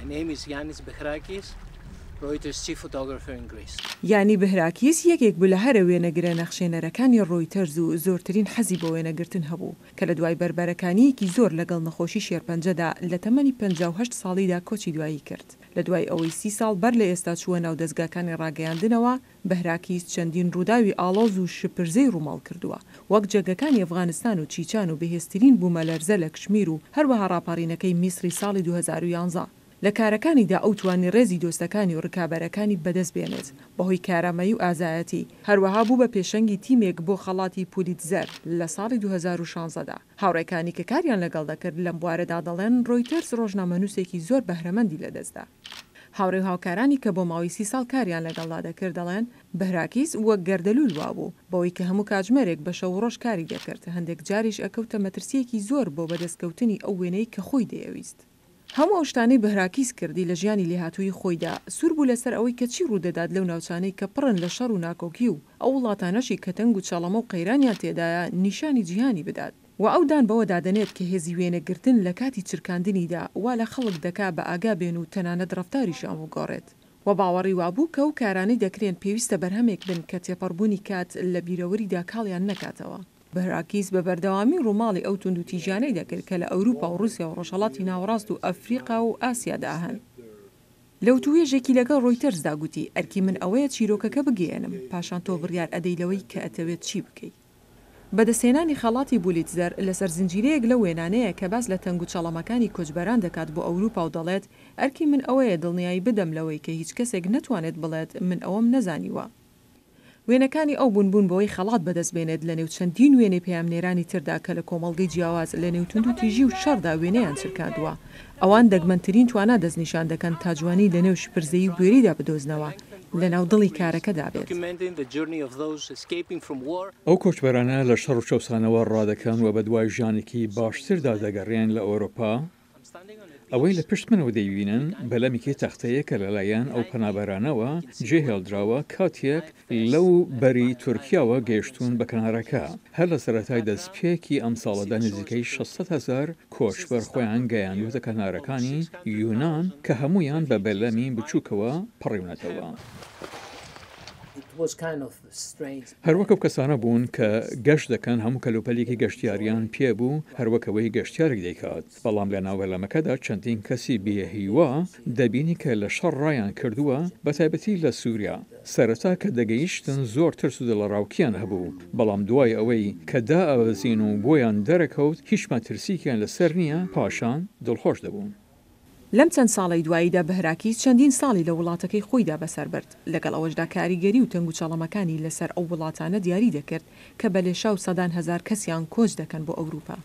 My name is Yannis Behrakis, Reuters chief photographer in Greece. یانی بهراکیس یەکێک بوو لە هەرە وێنەگرە نەخشێنەرەکانی ڕۆیتەرز و زۆرترین حەزی بۆ وێنەگرتن هەبوو، کە لە دوای بەربەرەکانییەکی زۆر لەگەڵ نەخۆشی شێرپەنجەدا لە تەمەنی 58 ساڵیدا کۆچی دوایی کرد. لە دوای ئەوەی سی ساڵ بەر لە ئێستا چووە ناو دەزگاکانی ڕاگەیاندنەوە، بهراکیس چەندین ڕووداوی ئاڵۆز و شپرزەی ڕووماڵ کردووە، وەک جەنگەکانی ئەفغانستان و چیچان و بەهێزترین بوومەلەرزە لە کشمیر و هەروەها ڕاپەڕینەکەی میسری ساڵی 2011. لە کارەکانیدا ئەو توانی ڕێزی دۆستەکانی و ڕکابەرەکانی بەدەست بێنێت بەهۆی کارامەیی و ئازایەتی، هەروەها بوو بە پێشەنگی تیمێک بۆ خەڵاتی پولیتزەر لە ساڵی 2016 دا. هاوڕێکانی کە کاریان لەگەڵ دەکرد لەم بوارەدا دەڵێن ڕۆیتەرز ڕۆژنامەنووسێکی زۆر بەهرەمەندی لەدەستدا. هاوڕێ و هاوکارانی کە بۆ ماوەی سی ساڵ کاریان لەگەڵدا دەکرد دەڵێن بهراکیس وەک گەردەلوول وابوو، بەوەی کە هەموو کاتژمێرێک بە شەو و ڕۆژ کاری دەکرد، هەندێک جاریش ئەکەوتە مەترسییەکی زۆر بۆ بەدەستکەوتنی ئەو وێنەی کە خۆی دەیەویست. هەموو ئەو شتانەی بهراکیس کردی لە ژیانی لێهاتوویی خۆیدا، سوور بوو لەسەر ئەوەی کە چی ڕوودەدات لەو ناوچانەی کە پڕن لە شەڕ و ناکۆکی و ئەو وڵاتانەشی کە تەنگ و چەڵەمە و قەیرانیان تێدایە نیشانی جیهانی بدات. وە ئەو دان بەوەدا دەنێت کە هێزی وێنەگرتن لە کاتی چرکاندنیدا وا لە خەڵک دەکا بە ئاگا بێن و تەنانەت ڕەفتاریشیان بگۆڕێت. وە باوەڕی وابوو کە ئەو کارانەی دەکرێن پێویستە بەرهەمێک بن کە تێپەڕبوونی کات لە بیرەوەریدا کاڵیان نەکاتەوە. بهراکیس بە بەردەوامی ڕووماڵی ئەو توندوتیژیانەی دەکرد کە لە ئەوروپا و ڕوسیا و ڕۆژهەڵاتی ناوەڕاست و ئەفریقا و ئاسیادا هەن. لە وتووێژێکی لەگەڵ ڕۆیتەرزدا گوتی، ئەرکی من ئەوەیە چیرۆکەکە بگەیەنم، پاشان تۆ بڕیار ئەدەی لەوەی کە ئەتەوێت چی بکەی. بەدەستهێنانی خەڵاتی بولیتزەر لەسەر زنجیرەیەک لەو وێنانەیە کە باس لە تەنگوچەڵەمەکانی کۆچبەران دەکات بۆ ئەوروپا و دەڵێت، ئەرکی من ئەوەیە دڵنیایی بدەم لەوەی کە هیچ کەسێک نەتوانێت بڵێت من ئەوەم نەزانیوە. وێنەکانی ئەو بوون بوون بەوەی خەڵات بەدەست بێنێت لەنێو چەندین وێنەی پەیامنێرانی تردا کە لە کۆمەڵگەی جیاواز لەنێو توندوتیژی و شەڕدا وێنەیان چرکاندووە. ئەوان دەگمەنترین توانا دەستنیشان دەکەن تا جوانی لەنێو شپرزەیی و بوێریدا بدۆزنەوە لەناو دڵی کارەکەدا بێت. ئەو کۆچبەرانە لە شەڕ و چەوسانەوە ڕادەکەن و بەدوای ژیانێکی باشتردا دەگەڕێن لە ئەوروپا. ئەوەی لە پشت منەوە دەیبینن بەلەمێکی تەختەیە کە لەلایەن ئەو پەنابەرانەوە جێهێڵدراوە کاتێک لەو بەری تورکیاوە گەیشتوون بە کەنارەکە. هەر لە سەرەتای دەستپێکی ئەمساڵەدا نزیکەی 600 هەزار کۆچبەر خۆیان گەیاندووەتە کەنارەکانی یونان کە هەموویان بە بەلەمی بچووکەوە پەڕیونەتەوە. هەروەک ئەو کەسانە بوون کە گەشت دەکەن هەموو کەلوپەلێکی گەشتیاریان پێ بوو هەروەک ئەوەی گەشتیارێک دەیکات، بەڵام لە ناو بەلەمەکەدا چەندین کەسی بێ هیوا دەبینی کە لە شەڕ ڕایان کردووە بەتایبەتی لە سوریا، سەرەتا کە دەگەیشتن زۆر ترس و دڵەڕاوکیان هەبوو، بەڵام دوای ئەوەی کە دائەبەزین و بۆیان دەرەکەوت هیچ مەترسیکیان لەسەر نییە پاشان دڵخۆش دەبوون. لەم چەند ساڵەی دواییدا بهراکیس چەندین ساڵی لە وڵاتەکەی خۆیدا بەسەر برد، لەگەڵ ئەوەشدا کاریگەری و تەنگوچەڵەمەکانی لەسەر ئەو وڵاتانە دیاری دەکرد کە بە لێشاو سەدان هەزار کەسیان کۆچ دەکەن بۆ ئەوروپا.